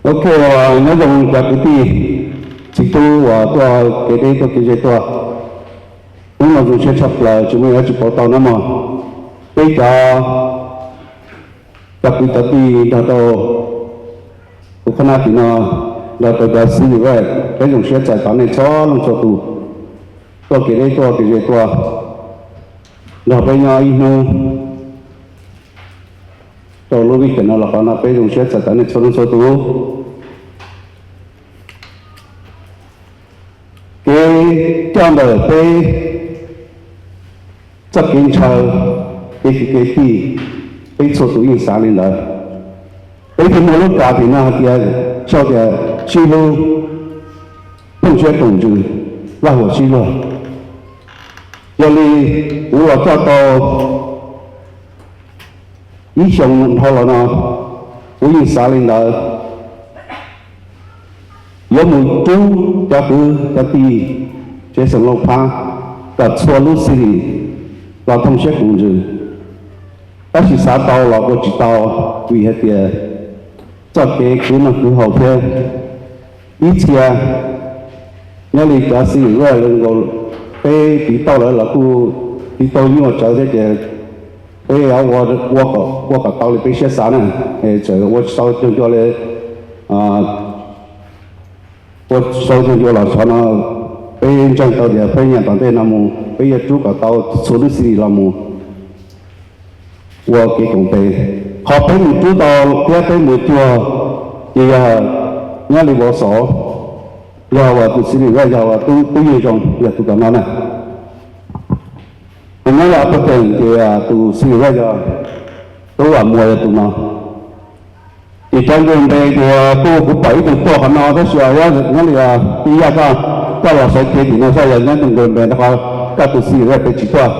Ok, nyob zoo cov kwv tij txiv tub uas tuaj kev deb tuaj kev ze tuaj. Hnub no zoo siab tshaj plaws tsis muaj dab tsi pauv tau na mog. Peb cov, cov kwv cov tij nrog rau kuv qhab nab tim no, nrog rau cov xib hwb, peb zoo siab txais tos nej txhua leej txhua tus tuaj kev deb tuaj kev ze tuaj nrog peb nyob ib hnub rau lub vij kawm no los qhov no peb zoo siab txais tos nej txhua leej txhua tus. Kev coj ntawm peb txoj kev ntshaw, kev kwv kev tij, peb txhua tus yeej xav li ntawd. Peb thiaj muaj lub kav tim no hais tias sau tias sib hlub, phooj siab koom ntsws, vaj huam sib luag. Yog li kuv los coj tau ib xyoos dhau los no, kuv yeej xav li ntawd. Yuav mus rub cov kwv cov tij tsev xeem Lauj Phab kom txhua lub xib hwb los phooj siab koom ntsws. Tab sis xav tau los ua tsis tau, vim hais tias txoj kev khwv noj khwv haus thiab ib txhia nyob li cov xib hwb nkaus, peb tiv tauj lawv los kuj tiv tauj nyuaj tsawv thiab ces peb ua, ua kom tau li peb siab xav na, txawm ua tsis tau cag ncua li, ua tsis tau cag ncua los xyov no, peb ntseeg tau tias peb nyiam tom ntej no mus peb yuav rub kom tau txhua lub xib hwb los mus ua kev koom tes. Qhov peb mus rub tau thiab peb mus cuag ces yog nyob li vauv xov, yog uas tus xib hwb yog uas tub yeej zoo yog tus tom no na. Nyob li a pa teem ces tus xib hwb yog tub Vam Muas yog tus no. Ces cov nkawd npe ces kuj kuv pom ib tug tuaj qhov no tab sis nyob li tij Yaj koj, koj los sawv cev tim no saib yog nyob tus nkawd npe rau qhov koj tus xib hwb peb tsis tuaj.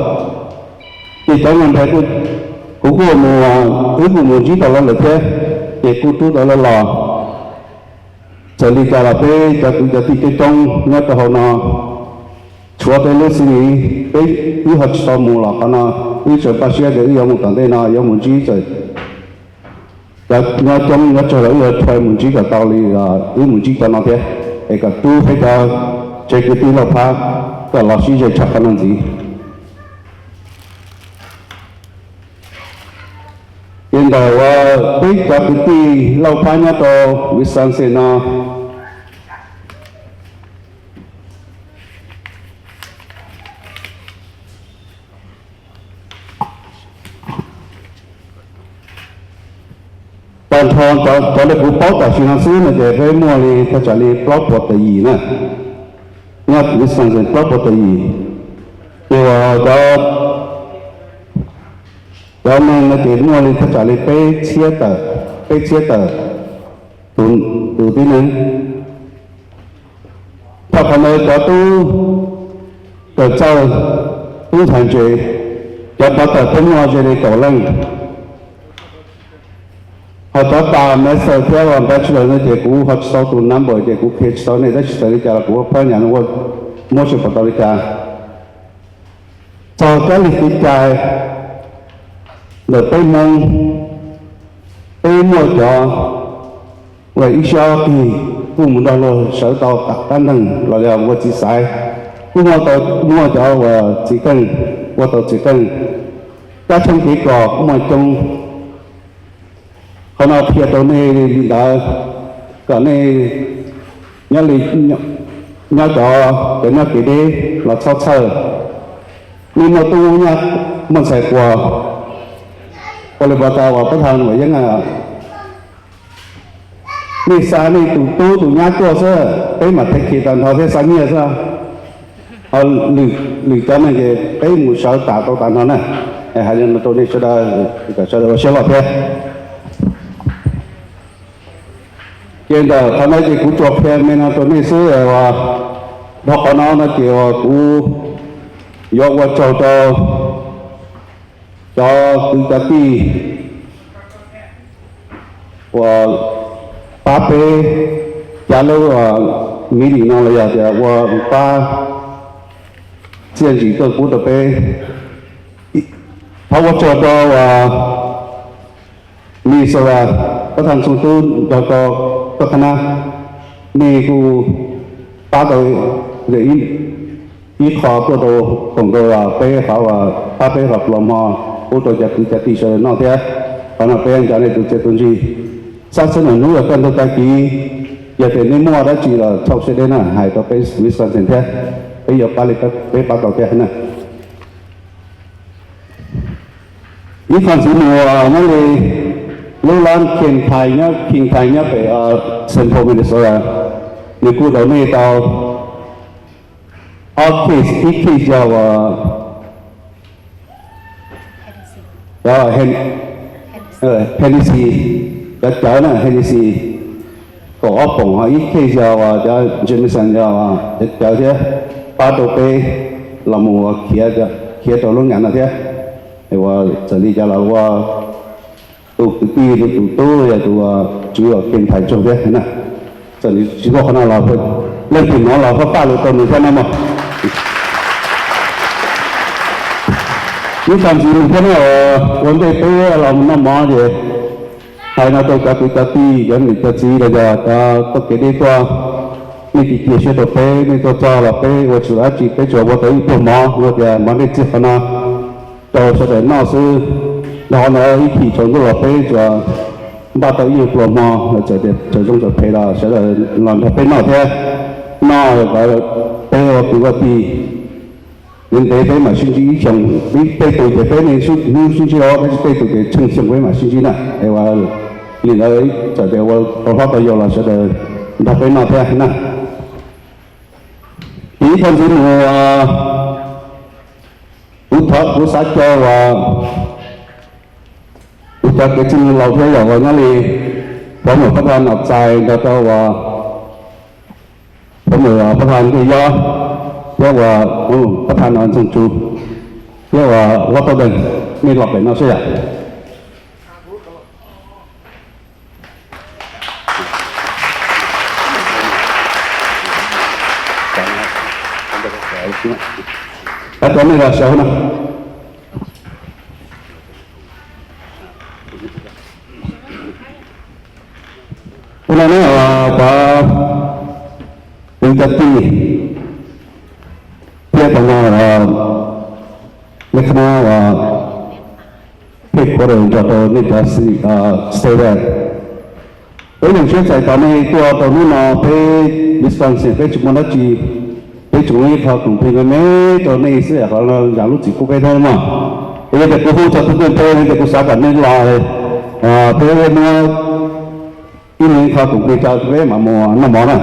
Ces cov nkawd npe kuv kuj mus, wb kuj mus ntsib tau lawv lawm thiab, ces kuj rub tau lawv los. Txawm li cas los peb cov kwv cov tij coob coob nyob rau hauv no, tshuav peb lub xib hwb, peb wb ho tsis tau mus los qhov no, wb tseem npaj siab tias wb yuav mus tom ntej no yuav mus ntsib txawm cov nyob coob nyob tsawg los wb yuav rhais mus ntsib kom tau li, wb mus ntsib cov no thiab, es kom rub peb cov tsev kwv tij Lauj Phab kom los sib ze tshaj qhov no ntxiv. Ces ntawm uas peb cov kwv tij Lauj Phab nyob rau Wisconsin no, tag nrho cov li kuv paub tam sim no xwb no ces peb muaj li thaj tsam li plaub puas tawm yim na, nyob Wisconsin plaub puas tawm yim. Ces uas cov, cov neeg no ces muaj li thaj tsam li peb txhiab tawm, peb txhiab tawm tus tib neeg. Thaum qhov ntawd cov tub tawm txawj, tub ntxhais ntse, cov rov tawm peb muaj ze li kaum leej. Ho cov tas master thiab bachelor no ces kuv ho tsis tau tus number ces kuv qhia tsis tau nej, tab sis txawm li cas los kuv phab nyas muab sib pom tau li cas. Txog kab lig kev cai ntawm peb Hmoob, peb muaj cov uas ib siab qig kuj mus nrog luag sawv tau qab nteeg los yog ua txiv xaiv, kuj muaj tau, muaj cov uas txiv qeej, ua tau txiv qeej, kab tsheej kev kos kuj muaj coob. Qhov no qhia rau nej li ntawd kom nej nyob li, nyob cov, cov nyob kev deb los txhob txhawj. Nej muaj tub nyab muaj ntxhais quas, ua li pov tas uas pab tha nuam yeeb, nej xa nej tus tub tus nyab tuaj xwb, peb mam take care tag nrho thiab xa nyiaj xwb. Ho lwm, lwm cov neeg ces peb mus sawv tas tau tas nrho na. Hais li no rau nej sawv daws, kom sawv daws ua siab loj thiab. Ces ntawm qhov no ces kuv tsuas qhia me no rau nej xwb, dhau qhov no no ces uas kuv yuav ua tsaug rau cov kwv cov tij uas pab peb cab lub meeting no los yog tias ua pab txiaj ntsig tuaj pub rau peb. Thov ua tsaug rau uas Minnesota, pab thaj Ntxoov Tub nrog rau Koj qhab na, nej kuj pab tau ib qho tuaj rau koom rau peb qhov uas pab peb qhov pluas hmo pub rau cov kwv cov tij sawv daws noj thiab. Qhov no peb nco nej tus txiaj tus ntsig. Xab xwb nws hnub yog kaj ntug tag kis, yog tias nej muaj dab tsi los thaum seb deb na hais rau peb Wisconsin thiab, peb yuav pab li peb pab tau thiab na. Ib qho ntxiv mus nyob li lub lab King Thai nyob, King Thai nyob pem Saint Paul, Minnesota, nws kuj donate tau ob case, ib case yog uas Hennessy, cov cawv na Hennessy kaum ob poom, ho ib case yog uas cov Jameson yog cov cawv thiab, pab rau peb los mus khiav rau lub ngam no thiab. Uas txawm li cas los ua tus kwv tij tus tub yog tus tswv uas King Thai tsoog thiab na. Txawm tsis muaj qhov no los leej twg hnov los pab pab lus rau nws thiab no mog. Ib qho ntxiv mus thiab na, ua ntej peb los noj mov ces hais no rau cov kwv cov tij, cov niam cov txiv los yog cov txoj kev deb tuaj, nej cia siab rau peb, nej tuaj txog los peb ua tsis tau dab tsi, peb tsuas ua tau ib pluag mov, ua tias mov nej txij qhov no rau sawv daws noj xwb. Dhau ntawd ib chim tsaus ntuj los peb tsuas npaj tau ib nyuag pluas hmo los txawm tias tsaus zoo tsaus phem los sawv daws los nrog peb noj thiab. Noj kom peb ua kwv ua tij ntev ntev peb mam sib ntsib ib xyoos. Peb tej tus ces peb niaj hnub sib ntsib os, tab sis tej tus ces tsheej xyoo peb mam sib ntsib na. Es ua li ntawd txawm tias ua tau hlob tau yau los sawv daws nrog peb noj thiab na. Ib qho ntxiv mus, kuv thov kuv xav caw uas kuv cov kwv tij laus thiab yog uas nyob li pov mawm pab thab nom txais nrog rau uas pov mawm pab thab ncej yob thiab uas pab thab nom ntxoog tsu thiab uas hlob tauj deeg, nej los pem no seb yom. Tab tom nej los sawv no. Ua no na, cov kwv cov tij thiab tau no, nej qhab na, peb kuv rau nrog rau nej cov state, peb yeej siab txais tos nej tuaj rau hnub no, peb Wisconsin peb tsis muaj dab tsi, peb tsuas muaj ib qho koom plig me me rau nej xwb, qhov no zam lub txim pub peb thiab mog. Es yog tias kuv hu txog tus twg peb, yog tias kuv xav kom nej los, peb muab ib leeg ib qho koom plig rau peb mam mus noj mov na.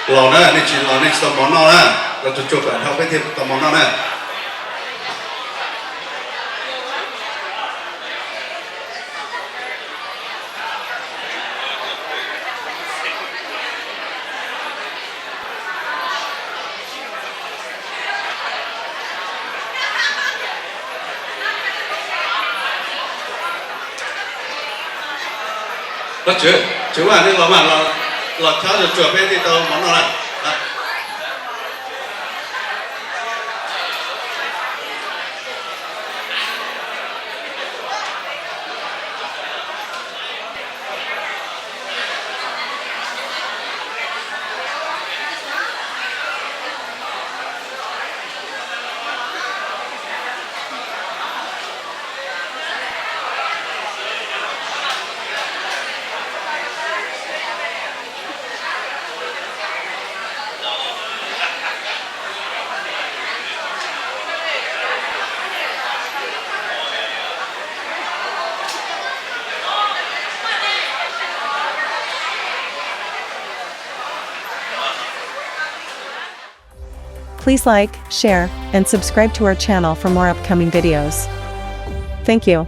Los na, nej tsis los nej tsis tau mov noj na. Los tsuag tsuag kom dhau peb thiaj tau mov noj na. Los, tswv, tswv Vaj, nej los mas, los, los tshab tsuag tsuag peb thiaj tau mov noj na. Please like, share, and subscribe to our channel for more upcoming videos. Thank you.